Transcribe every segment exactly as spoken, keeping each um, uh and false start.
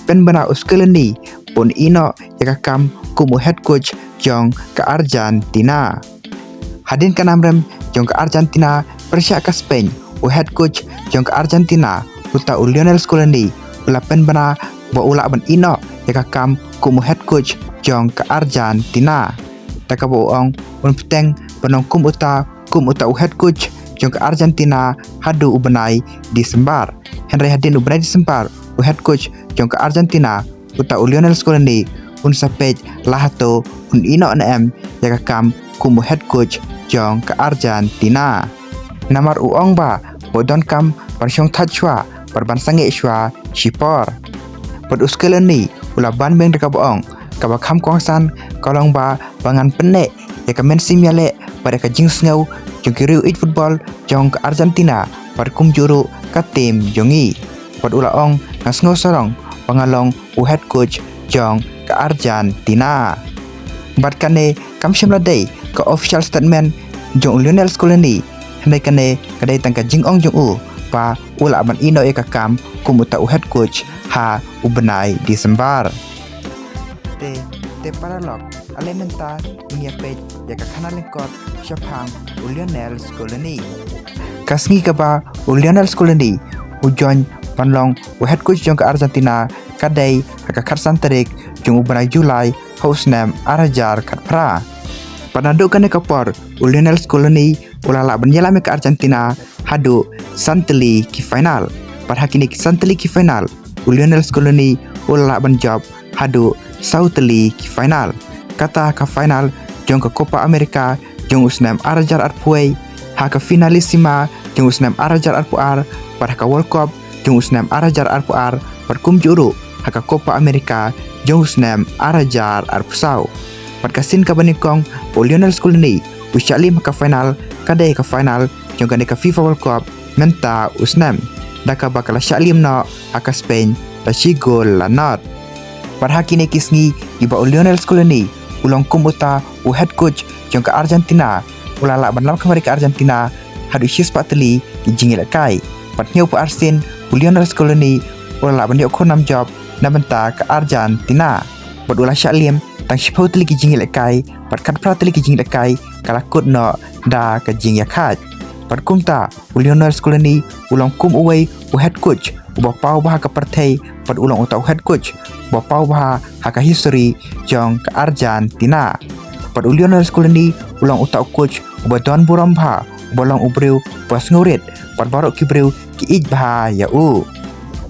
pynbna u Scaloni ba un ïehnoh ïa ka kam kum u head coach jong ka Argentina. Hadien ka namrem jong ka Argentina pyrshah ka Spain, u head coach jong ka Argentina, uta u Lionel Scaloni, u la pynbna ba u lah ban ïehnoh ïa ka kam kum u head coach jong ka Argentina. Da kaba u ong un bteng ban long kum uta, kum uta u head coach jong ka Argentina haduh u bnai December. Hynrei hadien u bnai December, u head coach jong ka Argentina, uta u Lionel Scaloni, un sa peit la hato un ïehnoh ne em ïa ka kam kum u head coach jong ka Argentina. Namar u ong ba, ba u donkam ban shong thait shuwa, bad ban sangeh shuwa shipor. Bad u Scaloni u la ban biang da kaba ong, kaba kham kongsan ka long ba, ba ngan pynneh ïa ka mynsiem ïaleh bad ïa ka jingsngew jong ki riew ïeit football jong ka Argentina bad kumjuh ruh ka team jong ngi. Bad u la ong, nga sngew sarong ba nga long u head coach jong ka Argentina. Bad kane kam shym la dei ka official statement jong u Lionel Scaloni, hynrei kane ka dei tang ka jingong jong u ba u lah ban ïehnoh ïa ka kam kum uta u head coach ha u bnai December. Te, te paralok, ale mynta ngin ïa peit ïa ka khana lyngkot shaphang u Lionel Scaloni. Ka sngi kaba u Lionel Scaloni u join ban long u head coach jong ka Argentina ka dei ha ka khatsan tarik jong u bnai July ha u snem ar hajar khatphra. Bad naduh kane ka por u Lionel Scaloni u la lah ban ïalam ïa ka Argentina haduh san tylli ki final. Bad ha kine ki san tylli ki final u Lionel Scaloni u la lah ban jop haduh saw tylli ki final. Kata ka final jong ka Copa America jong u snem ar hajar arphew wei, ha ka Finalissima jong u snem ar hajar arphew ar, bad ha ka World Cup jong u snem ar hajar arphew ar, bad kumjuh ruh ha ka Copa America jong u snem ar hajar arphew saw. Bad ka sien kaba nyngkong ba u Lionel Scaloni u shah lem ha ka final ka dei ka final jong kane ka FIFA World Cup mynta u snem, da kaba ka la shah lem noh ha ka Spain da shi gol la nod. Bad ha kine ki sngi kiba u Lionel Scaloni u long kum uta u head coach jong ka Argentina, u la lah ban lam khmat ïa ka Argentina haduh shispah tylli ki jingïalehkai. Bad hynñiewphew ar sien u Lionel Scaloni u la lah ban ïoh khun nam jop na bynta ka Argentina. Bad u la shah lem tang shiphew tylli ki jingïalehkai, bad khatphra tylli ki jingïalehkai ka la kut noh da ka jingïakhaid. Bad kumta u Lionel Scaloni u long kum uwei u head coach uba paw bha ha ka pyrthei, bad u long uta u head coach uba paw bha ha ka history jong ka Argentina. Bad u Lionel Scaloni u long uta u coach uba don burom bha, uba long u briew uba sngewrit, bad baroh ki briew ki ïeit bha ïa u.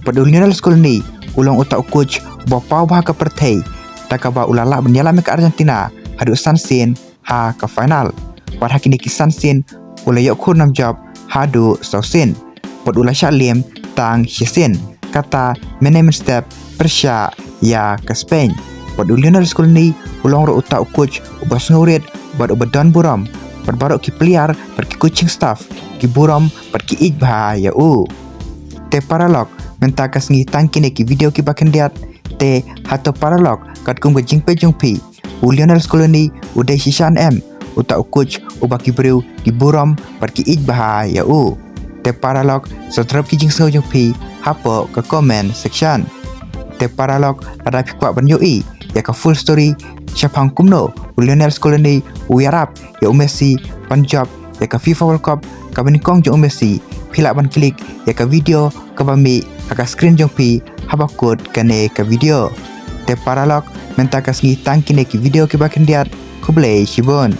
Bad u Lionel Scaloni u long uta u coach uba paw bha ha ka pyrthei, da kaba u la lah ban ïalam ïa ka Argentina haduh san sien ha ka final. Bad ha kine ki san sien u la ïoh khun nam jop haduh saw sien. Bad u la shah lem tang shi sien, kata mynne mynstep pyrshah ïa ka Spain. Bad u Lionel Scaloni u long ruh uta u coach uba sngewrit bad uba don burom, bad baroh ki player bad ki coaching staff ki burom bad ki ïeit bha ïa u. Te paralok, mynta ka sngi tang kine ki video kiba khyndiat. Te hato paralok, katkum ka jingpeit jong phi, u Lionel Scaloni u dei shisha ne em uta u coach uba ki briew ki burom bad ki ïeit bha ïa u? Te paralok, sa drop ki jingsngew jong phi hapoh ka comment section. Te paralok, lada phi kwah ban ïohi ïa ka full story shaphang kumno u Lionel Scaloni u ïarap ïa u Messi ban jop ïa ka FIFA World Cup kaba nyngkong jong u Messi, phi lah ban klik ïa ka video kaba mih ha ka screen jong phi haba kut kane ka video. Te paralok, mynta ka sngi tang kine ki video kiba khyndiat. Khublei shibun.